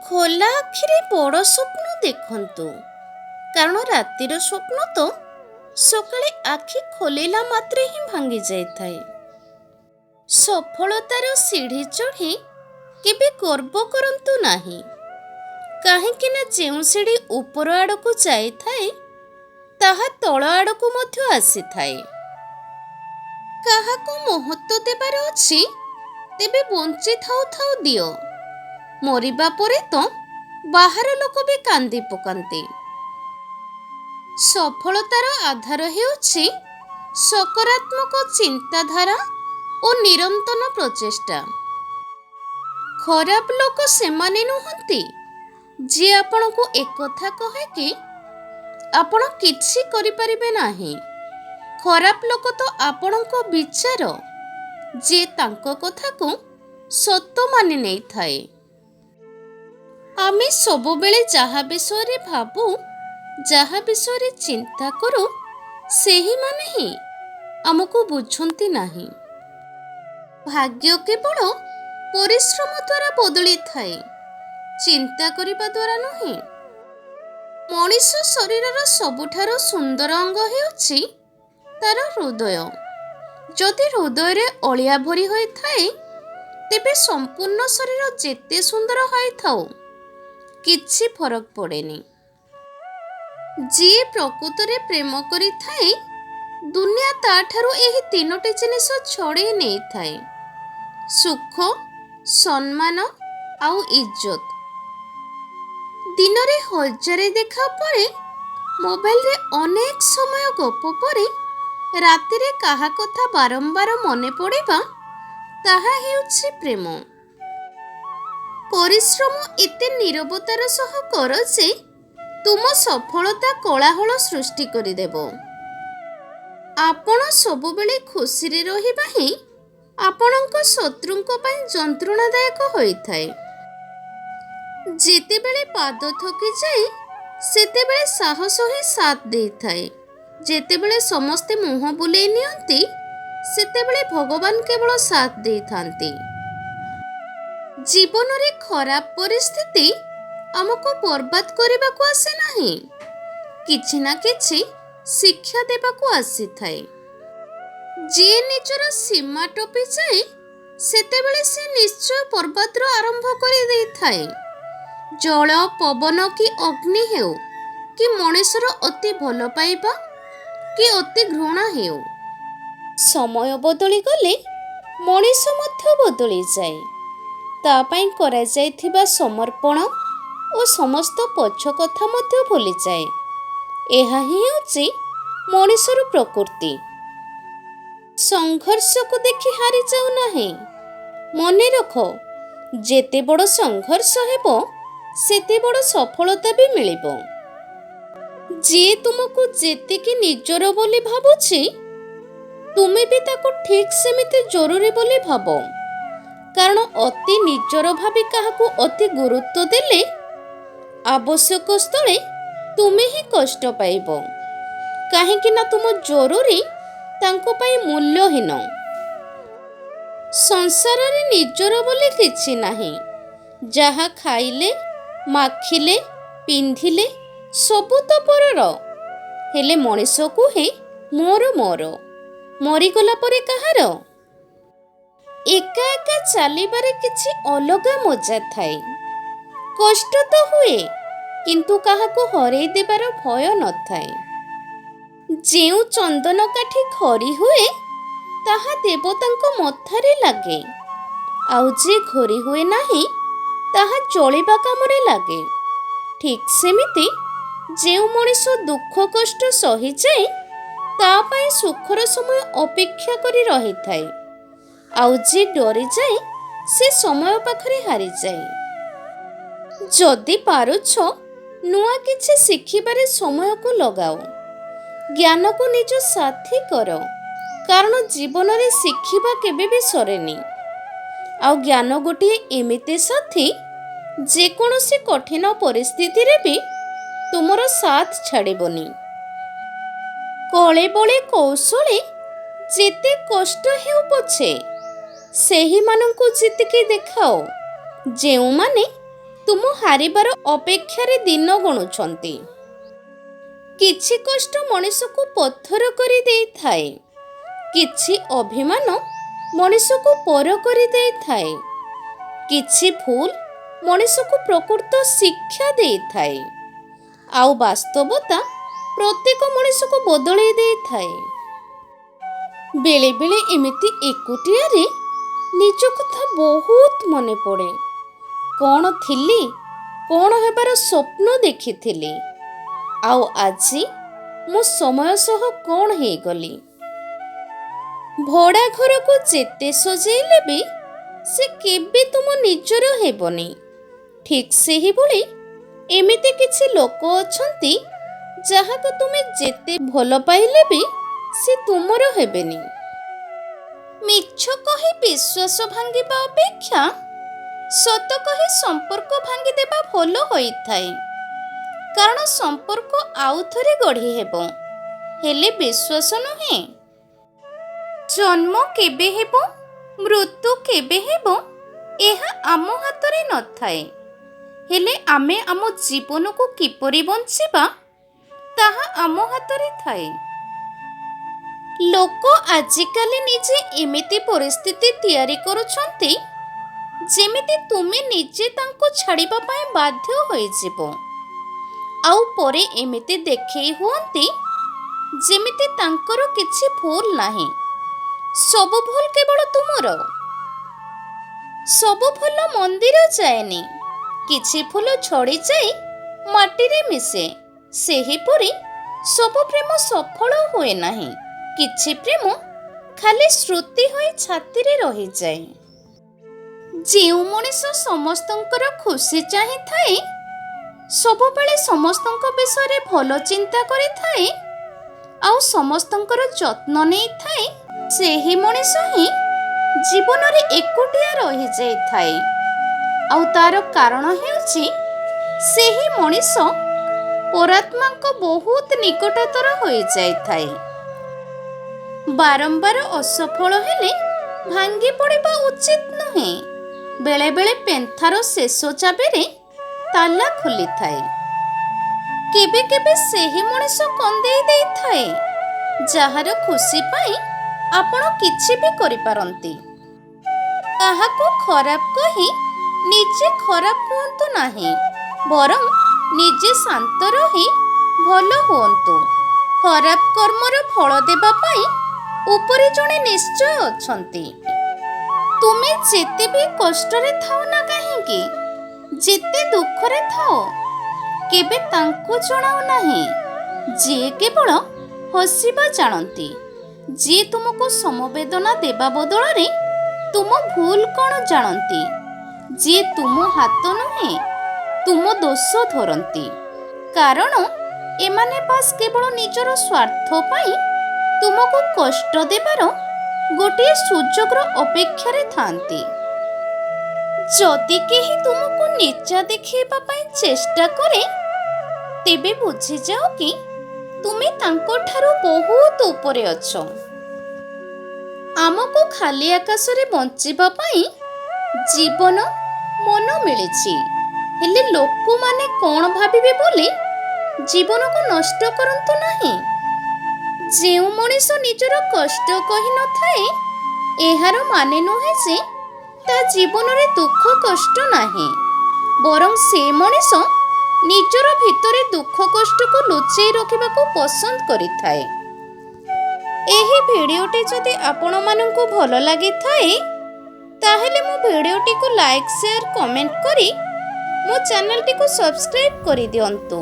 ଖୋଲା ଆଖିରେ ବଡ଼ ସ୍ୱପ୍ନ ଦେଖନ୍ତୁ, କାରଣ ରାତିର ସ୍ୱପ୍ନ ତ ସକାଳେ ଆଖି ଖୋଲିଲା ମାତ୍ରେ ହିଁ ଭାଙ୍ଗି ଯାଇଥାଏ। ସଫଳତାର ସିଢ଼ି ଚଢ଼ି କେବେ ଗର୍ବ କରନ୍ତୁ ନାହିଁ, କାହିଁକି ନା ଯେଉଁ ସିଢ଼ି ଉପର ଆଡ଼କୁ ଯାଇଥାଏ ତାହା ତଳ ଆଡ଼କୁ ମଧ୍ୟ ଆସିଥାଏ। କାହାକୁ ମହତ୍ଵ ଦେବାର ଅଛି ତେବେ ବଞ୍ଚି ଥାଉ ଥାଉ ଦିଅ, ମରିବା ପରେ ତ ବାହାର ଲୋକ ବି କାନ୍ଦି ପକାନ୍ତି। ସଫଳତାର ଆଧାର ହେଉଛି ସକାରାତ୍ମକ ଚିନ୍ତାଧାରା ଓ ନିରନ୍ତର ପ୍ରଚେଷ୍ଟା। ଖରାପ ଲୋକ ସେମାନେ ନୁହନ୍ତି ଯିଏ ଆପଣଙ୍କୁ ଏକଥା କହେ କି ଆପଣ କିଛି କରିପାରିବେ ନାହିଁ। ଖରାପ ଲୋକ ତ ଆପଣଙ୍କ ବିଚାର, ଯିଏ ତାଙ୍କ କଥାକୁ ସତ ମାନି ନେଇଥାଏ। ଆମେ ସବୁବେଳେ ଯାହା ବିଷୟରେ ଭାବୁ, ଯାହା ବିଷୟରେ ଚିନ୍ତା କରୁ, ସେହିମାନେ ହିଁ ଆମକୁ ବୁଝନ୍ତି ନାହିଁ। ଭାଗ୍ୟ କେବଳ ପରିଶ୍ରମ ଦ୍ୱାରା ବଦଳିଥାଏ, ଚିନ୍ତା କରିବା ଦ୍ୱାରା ନୁହେଁ। ମଣିଷ ଶରୀରର ସବୁଠାରୁ ସୁନ୍ଦର ଅଙ୍ଗ ହେଉଛି ତାର ହୃଦୟ। ଯଦି ହୃଦୟରେ ଅଳିଆ ଭରି ହୋଇଥାଏ, ତେବେ ସମ୍ପୂର୍ଣ୍ଣ ଶରୀର ଯେତେ ସୁନ୍ଦର ହୋଇଥାଉ କିଛି ଫରକ ପଡ଼େନି। ଯିଏ ପ୍ରକୃତରେ ପ୍ରେମ କରିଥାଏ, ଦୁନିଆ ତାଠାରୁ ଏହି ତିନୋଟି ଜିନିଷ ଛଡ଼େଇ ନେଇଥାଏ: ସୁଖ, ସମ୍ମାନ ଆଉ ଇଜ୍ଜତ। ଦିନରେ ହଜାରେ ଦେଖା ପରେ, ମୋବାଇଲରେ ଅନେକ ସମୟ ଗପ ପରେ ରାତିରେ କାହା କଥା ବାରମ୍ବାର ମନେ ପଡ଼ିବା, ତାହା ହେଉଛି ପ୍ରେମ। ପରିଶ୍ରମ ଏତେ ନିରବତାର ସହ କର ଯେ ତୁମ ସଫଳତା କୋଳାହଳ ସୃଷ୍ଟି କରିଦେବ। ଆପଣ ସବୁବେଳେ ଖୁସିରେ ରହିବା ହିଁ ଆପଣଙ୍କ ଶତ୍ରୁଙ୍କ ପାଇଁ ଯନ୍ତ୍ରଣାଦାୟକ ହୋଇଥାଏ। ଯେତେବେଳେ ପାଦ ଥକିଯାଏ, ସେତେବେଳେ ସାହସ ହିଁ ସାଥ ଦେଇଥାଏ। ଯେତେବେଳେ ସମସ୍ତେ ମୁହଁ ବୁଲେଇ ନିଅନ୍ତି, ସେତେବେଳେ ଭଗବାନ କେବଳ ସାଥ ଦେଇଥାନ୍ତି। ଜୀବନରେ ଖରାପ ପରିସ୍ଥିତି ଆମକୁ ବର୍ବାଦ କରିବାକୁ ଆସେ ନାହିଁ, କିଛି ନା କିଛି ଶିକ୍ଷା ଦେବାକୁ ଆସିଥାଏ। ଯିଏ ନିଜର ସୀମା ଟପିଯାଏ, ସେତେବେଳେ ସେ ନିଶ୍ଚୟ ବର୍ବାଦର ଆରମ୍ଭ କରିଦେଇଥାଏ। ଜଳ, ପବନ କି ଅଗ୍ନି ହେଉ କି ମଣିଷର ଅତି ଭଲ ପାଇବା କି ଅତି ଘୃଣା ହେଉ, ସମୟ ବଦଳିଗଲେ ମଣିଷ ମଧ୍ୟ ବଦଳିଯାଏ। ତା ପାଇଁ କରାଯାଇଥିବା ସମର୍ପଣ ଓ ସମସ୍ତ ପଛ କଥା ମଧ୍ୟ ଭୁଲିଯାଏ। ଏହା ହିଁ ହେଉଛି ମଣିଷର ପ୍ରକୃତି। ସଂଘର୍ଷକୁ ଦେଖି ହାରିଯାଉ ନାହିଁ। ମନେ ରଖ, ଯେତେ ବଡ଼ ସଂଘର୍ଷ ହେବ, ସେତେ ବଡ଼ ସଫଳତା ବି ମିଳିବ। ଯିଏ ତୁମକୁ ଯେତିକି ନିଜର ବୋଲି ଭାବୁଛି, ତୁମେ ବି ତାକୁ ଠିକ୍ ସେମିତି ଜରୁରୀ ବୋଲି ଭାବ, କାରଣ ଅତି ନିଜର ଭାବି କାହାକୁ ଅତି ଗୁରୁତ୍ୱ ଦେଲେ ଆବଶ୍ୟକ ସ୍ଥଳେ ତୁମେ ହିଁ କଷ୍ଟ ପାଇବ, କାହିଁକି ନା ତୁମ ଜରୁରୀ ତାଙ୍କ ପାଇଁ ମୂଲ୍ୟହୀନ। ସଂସାରରେ ନିଜର ବୋଲି କିଛି ନାହିଁ। ଯାହା ଖାଇଲେ, ମାଖିଲେ, ପିନ୍ଧିଲେ ସବୁ ତ ପରର। ହେଲେ ମଣିଷ କୁହେ ମୋର ମୋର, ମରିଗଲା ପରେ କାହାର? ଏକା ଏକା ଚାଲିବାରେ କିଛି ଅଲଗା ମଜା ଥାଏ। କଷ୍ଟ ତ ହୁଏ, କିନ୍ତୁ କାହାକୁ ହରେଇ ଦେବାର ଭୟ ନଥାଏ। ଯେଉଁ ଚନ୍ଦନ କାଠି ଘୋରି ହୁଏ, ତାହା ଦେବତାଙ୍କ ମଥାରେ ଲାଗେ, ଆଉ ଯେ ଘୋରି ହୁଏ ନାହିଁ ତାହା ଜଳିବା କାମରେ ଲାଗେ। ଠିକ୍ ସେମିତି ଯେଉଁ ମଣିଷ ଦୁଃଖ କଷ୍ଟ ସହିଯାଏ, ତା ପାଇଁ ସୁଖର ସମୟ ଅପେକ୍ଷା କରି ରହିଥାଏ, ଆଉ ଯିଏ ଡରିଯାଏ ସେ ସମୟ ପାଖରେ ହାରିଯାଏ। ଯଦି ପାରୁଛ, ନୂଆ କିଛି ଶିଖିବାରେ ସମୟକୁ ଲଗାଅ। ଜ୍ଞାନକୁ ନିଜ ସାଥୀ କର, କାରଣ ଜୀବନରେ ଶିଖିବା କେବେ ବି ସରେନି। ଆଉ ଜ୍ଞାନ ଗୋଟିଏ ଏମିତି ସାଥୀ, ଯେକୌଣସି କଠିନ ପରିସ୍ଥିତିରେ ବି ତୁମର ସାଥ ଛାଡ଼ିବନି। କଳେ ବଳେ କୌଶଳେ ଯେତେ କଷ୍ଟ ହେଉ ପଛେ, ସେହିମାନଙ୍କୁ ଯେତିକି ଦେଖାଅ ଯେଉଁମାନେ ତୁମ ହାରିବାର ଅପେକ୍ଷାରେ ଦିନ ଗଣୁଛନ୍ତି। କିଛି କଷ୍ଟ ମଣିଷକୁ ପଥର କରିଦେଇଥାଏ, କିଛି ଅଭିମାନ ମଣିଷକୁ ପର କରିଦେଇଥାଏ, କିଛି ଭୁଲ ମଣିଷକୁ ପ୍ରକୃତ ଶିକ୍ଷା ଦେଇଥାଏ, ଆଉ ବାସ୍ତବତା ପ୍ରତ୍ୟେକ ମଣିଷକୁ ବଦଳେଇ ଦେଇଥାଏ। ବେଳେବେଳେ ଏମିତି ଏକୁଟିଆରେ ନିଜ କଥା ବହୁତ ମନେ ପଡ଼େ। କ'ଣ ଥିଲି, କ'ଣ ହେବାର ସ୍ୱପ୍ନ ଦେଖିଥିଲି, ଆଉ ଆଜି ମୁଁ ସମୟ ସହ କ'ଣ ହେଇଗଲି। ଭଡ଼ା ଘରକୁ ଯେତେ ସଜେଇଲେ ବି ସେ କେବେ ତୁମ ନିଜର ହେବନି। ଠିକ୍ ସେହିଭଳି ଏମିତି କିଛି ଲୋକ ଅଛନ୍ତି, ଯାହାକୁ ତୁମେ ଯେତେ ଭଲ ପାଇଲେ ବି ସେ ତୁମର ହେବେନି। ମିଛ କହି ବିଶ୍ୱାସ ଭାଙ୍ଗିବା ଅପେକ୍ଷା ସତ କହି ସମ୍ପର୍କ ଭାଙ୍ଗିଦେବା ଭଲ ହୋଇଥାଏ, କାରଣ ସମ୍ପର୍କ ଆଉ ଥରେ ଗଢ଼ି ହେବ, ହେଲେ ବିଶ୍ୱାସ ନୁହେଁ। ଜନ୍ମ କେବେ ହେବ, ମୃତ୍ୟୁ କେବେ ହେବ, ଏହା ଆମ ହାତରେ ନଥାଏ। ହେଲେ ଆମେ ଆମ ଜୀବନକୁ କିପରି ବଞ୍ଚିବା, ତାହା ଆମ ହାତରେ ଥାଏ। ଲୋକ ଆଜିକାଲି ନିଜେ ଏମିତି ପରିସ୍ଥିତି ତିଆରି କରୁଛନ୍ତି, ଯେମିତି ତୁମେ ନିଜେ ତାଙ୍କୁ ଛାଡ଼ିବା ପାଇଁ ବାଧ୍ୟ ହୋଇଯିବ, ଆଉ ପରେ ଏମିତି ଦେଖେଇ ହୁଅନ୍ତି ଯେମିତି ତାଙ୍କର କିଛି ଭୁଲ ନାହିଁ, ସବୁ ଭୁଲ କେବଳ ତୁମର। ସବୁ ଫୁଲ ମନ୍ଦିର ଯାଏନି, କିଛି ଫୁଲ ଝଡ଼ିଯାଇ ମାଟିରେ ମିଶେ। ସେହିପରି ସବୁ ପ୍ରେମ ସଫଳ ହୁଏ ନାହିଁ, କିଛି ପ୍ରେମ ଖାଲି ଶ୍ରୁତି ହୋଇ ଛାତିରେ ରହିଯାଏ। ଯେଉଁ ମଣିଷ ସମସ୍ତଙ୍କର ଖୁସି ଚାହିଁଥାଏ, ସବୁବେଳେ ସମସ୍ତଙ୍କ ବିଷୟରେ ଭଲ ଚିନ୍ତା କରିଥାଏ, ଆଉ ସମସ୍ତଙ୍କର ଯତ୍ନ ନେଇଥାଏ, ସେହି ମଣିଷ ହିଁ ଜୀବନରେ ଏକୁଟିଆ ରହିଯାଇଥାଏ। ଆଉ ତାର କାରଣ ହେଉଛି, ସେହି ମଣିଷ ପରାତ୍ମାଙ୍କ ବହୁତ ନିକଟତର ହୋଇଯାଇଥାଏ। ବାରମ୍ବାର ଅସଫଳ ହେଲେ ଭାଙ୍ଗି ପଡ଼ିବା ଉଚିତ ନୁହେଁ। ବେଳେବେଳେ ପେନ୍ଥାର ଶେଷ ଚାବିରେ ତାଲା ଖୋଲିଥାଏ। କେବେ କେବେ ସେହି ମଣିଷ କନ୍ଦେଇ ଦେଇଥାଏ, ଯାହାର ଖୁସି ପାଇଁ ଆପଣ କିଛି ବି କରିପାରନ୍ତି। କାହାକୁ ଖରାପ କହି ନିଜେ ଖରାପ ହୁଅନ୍ତୁ ନାହିଁ, ବରଂ ନିଜେ ଶାନ୍ତ ରହି ଭଲ ହୁଅନ୍ତୁ। ଖରାପ କର୍ମର ଫଳ ଦେବା ପାଇଁ ଉପରେ ଜଣେ ନିଶ୍ଚୟ ଅଛନ୍ତି। ତୁମେ ଯେତେ ବି କଷ୍ଟରେ ଥାଅ ନା କାହିଁକି, ଯେତେ ଦୁଃଖରେ ଥାଅ, କେବେ ତାଙ୍କୁ ଜଣାଅ ନାହିଁ ଯିଏ କେବଳ ହସିବା ଜାଣନ୍ତି, ଯିଏ ତୁମକୁ ସମବେଦନା ଦେବା ବଦଳରେ ତୁମ ଭୁଲ କ'ଣ ଜାଣନ୍ତି, ଯିଏ ତୁମ ହାତ ନୁହେଁ, ତୁମ ଦୋଷ ଧରନ୍ତି। କାରଣ ଏମାନେ ବାସ୍ କେବଳ ନିଜର ସ୍ୱାର୍ଥ ପାଇଁ ତୁମକୁ କଷ୍ଟ ଦେବାର ଗୋଟିଏ ସୁଯୋଗର ଅପେକ୍ଷାରେ ଥାଆନ୍ତି। ଯଦି କେହି ତୁମକୁ ନିଚା ଦେଖେଇବା ପାଇଁ ଚେଷ୍ଟା କରେ, ତେବେ ବୁଝିଯାଅ କି ତୁମେ ତାଙ୍କଠାରୁ ବହୁତ ଉପରେ ଅଛ। ଆମକୁ ଖାଲି ଆକାଶରେ ବଞ୍ଚିବା ପାଇଁ ଜୀବନ ମନ ମିଳିଛି, ହେଲେ ଲୋକମାନେ କ'ଣ ଭାବିବେ ବୋଲି ଜୀବନକୁ ନଷ୍ଟ କରନ୍ତୁ ନାହିଁ। ଯେଉଁ ମଣିଷ ନିଜର କଷ୍ଟ କହିନଥାଏ, ଏହାର ମାନେ ନୁହେଁ ଯେ ତା ଜୀବନରେ ଦୁଃଖ କଷ୍ଟ ନାହିଁ। ବରଂ ସେ ମଣିଷ ନିଜର ଭିତରେ ଦୁଃଖ କଷ୍ଟକୁ ଲୁଚେଇ ରଖିବାକୁ ପସନ୍ଦ କରିଥାଏ। ଏହି ଭିଡ଼ିଓଟି ଯଦି ଆପଣମାନଙ୍କୁ ଭଲ ଲାଗିଥାଏ, ତାହେଲେ ମୋ ଭିଡ଼ିଓଟିକୁ ଲାଇକ୍, ସେୟାର, କମେଣ୍ଟ କରି ମୋ ଚ୍ୟାନେଲଟିକୁ ସବସ୍କ୍ରାଇବ୍ କରିଦିଅନ୍ତୁ।